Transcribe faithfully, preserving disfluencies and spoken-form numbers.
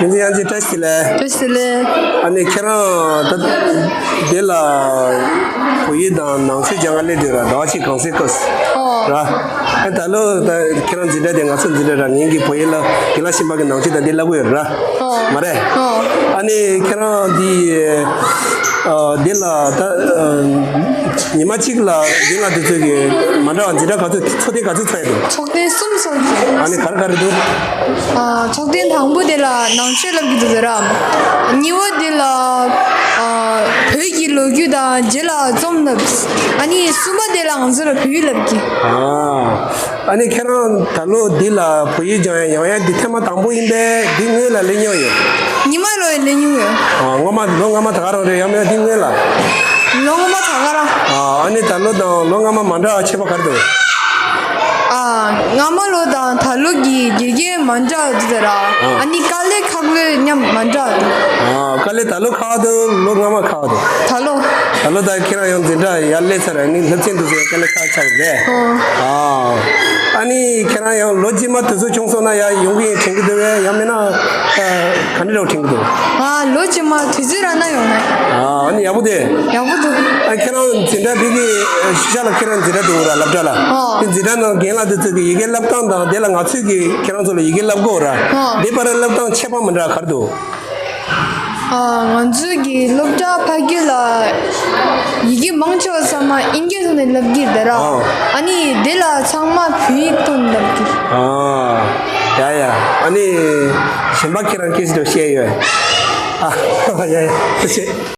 ཡང་ཅིག་བཀྲ་ཤིས་བདེ་ལེགས། བཀྲ་ཤིས་བདེ་ལེགས། ཨ་ནི་ཁྱེད་རང་ད་འདི་ལ་བོད་ཡིག་དང་ནང་ཆོས་སྦྱང་ག་སླེབས་དུས་ར་ཟླ་བ་གཅིག་གུང་སེང་བསྐོར་ཨོ། ར། ཨ་ད་ལོ་ད་ཁྱེད་རང་འཛིན་གྲྭ་དེ་ང་ཚོ་འཛིན་གྲྭ་ར་ངེད་ཀྱི་བོད་ཡིག་ལ་དགེ་ལགས་གཤེན་པ་གི་ནང་ཆོས་དང་འདི་བསླབ་གི་ཡོད་ར། ཨོ། མ་རེད། ཨོ། ཨ་ནི་ཁྱེད་རང་འདི་ཨ་འདི་ལ་ད་ཨ་ཉི་མ་གཅིག་ལ་འཛིན་གྲྭ་དེ་ཚོ་གི་མ་འདྲ་བ་འཛིན་གྲྭ་ག་ཚོད་ཚོགས་ཐེངས་ག་ཚོད་ཚོགས་ཡོད་འདུག་ཚོགས་ཐེངས་གསུམ་ཚོགས་ཀྱི། ཨ་ནི་ག་རེ་ག་རེ་འདུག་ཨ་ཚོགས་ཐེངས་དང་པོ་དེ་ལ་ནང་ཆོས་བསླབ་ཀྱི་འདུག་ཟེར་ར། གཉིས་པ་དེ་ལ་ཨ་བོད་ཀྱི་ལོ་རྒྱུས་དང་རྗེས་ལ་རྩོམ་བསླབ། ཨ་ནི་གསུམ་པ་དེ་ལ་ང་ཚོ་ལ་བོད་ཡིག་བསླབ་ཀྱི། ཨ་ཨ་ནི་ཁྱེད་རང་ད་ལོ་འདི་ལ་བོད་ཡིག་སྦྱང་ཡ་ཡོང་ཡ་འདི་ཐེངས་མ་དང་པོ་ཡིན་པས། འདི་སྔོན་ལ་སླེབས་མྱོང་ཡོད། ཉི་མ་ལོ་ཡི་སླེབས་མྱོང་ཡོད། ཨ་སྔོན་མ་ལོ་སྔ་མ་ད་ག་རང་རེད། ཡང་མིན་འདི་སྔོན་ལ། ལོ་སྔ་མ་ད་ག་རང་། ཨ་ཨ་ནི་ད་ལོ་དང་ལོ་སྔ་མ་མ་འདྲ་བ་ཁྱད་པར་ག་རེ་འདུག་ཨ་སྔ་མ་ལོ་དང་ད་ལོ་གི་དགེ་རྒན་མ་འདྲ་བ་འདུག་ཟེར་ར། ཨ་ཨ་ནི་དཀའ་ལས་ཁག་ལས་མཉམ་མ་འདྲ་བ་འདུག་ཨ་དཀའ་ལས་ད་ལོ་ཁག་འདུག་ལོ་སྔ་མ་ཁག་འདུག་ད་ལོ། ད་ལོ་ད་ཁྱེད་རང་ཡང་འཛིན་གྲྭ་ཡར་སླེབས་ཚར། ཨ་ནི་སློབ་ཚན་འདུག་ཟེར་དཀའ་ལས་ཁག་ཆགས་རེད། ཨོ། ཨ་ཨ་ནི་ཁྱེད་རང་ཡང་ལོ་རྗེས་མ་དུས་ཚོད་བྱུང་སོང་ན་ཡར་ཡོང་གི་ཡིན་དྲན་གྱི་འདུག་གས། ཡང་མིན་ན་ཨ་ག་འདྲ་འདྲ་བོ་དྲན་གྱི་འདུག་ཨ་ལོ་རྗེས་མ་དུས་ཚོད་རག་ན་ཡོང་ནས། ཨ་ཨ་ནི་ཡག་པོ་དེ། ཡག་པོ་འདུག་ཨ་ཁྱེད་རང་འཛིན་གྲྭ་འདི་གི་ཨ་གཞིས་ཆགས་ལ་ཁྱེད་རང་འཛིན་གྲྭ་འདུག་ར། སློབ་གྲྭ་ལ། ཨོ། དེ་འཛིན་གྲྭ་ནང་རྒན་ལགས་འདི་ཚོ་གི་ཡི་གེ་བསླབ་སྟངས་དང་དེ་ལ་ང་ཚོས་ཀྱི་ཁྱེད་རང་ཚོ་ལ་ཡི་གེ་བསླབ་གོ་ར། ཨོ། དེ་བར་བསླབ་སྟངས་ཁྱད་པར་མི་འདྲ་ག་རེ་འདུག་ཨ་ང་ཚོའི་གི་སློབ་གྲྭ་ཕ་གི་ལ་ཡི་གེ་མང་ཆེ་བ་ཚང་མ་ཨིན་སྐད་ཐོག་ནས་བསླབ་ཀྱི་རེད་ར། ཨ་ཨ་ནི་དེ་ལ་ཚང་མ་བོད་ཡིག་ཐོག་ནས་བསླབ་ཀྱི། ཨ་ཡ་ཡ། ཨ་ནི་གཞན་པ་ཁྱེད་རང་སྐད་ཆ་བཤད་ཡོད། ཨ་ཡ་ཡ། ཐུགས་རྗེ་ཆེ།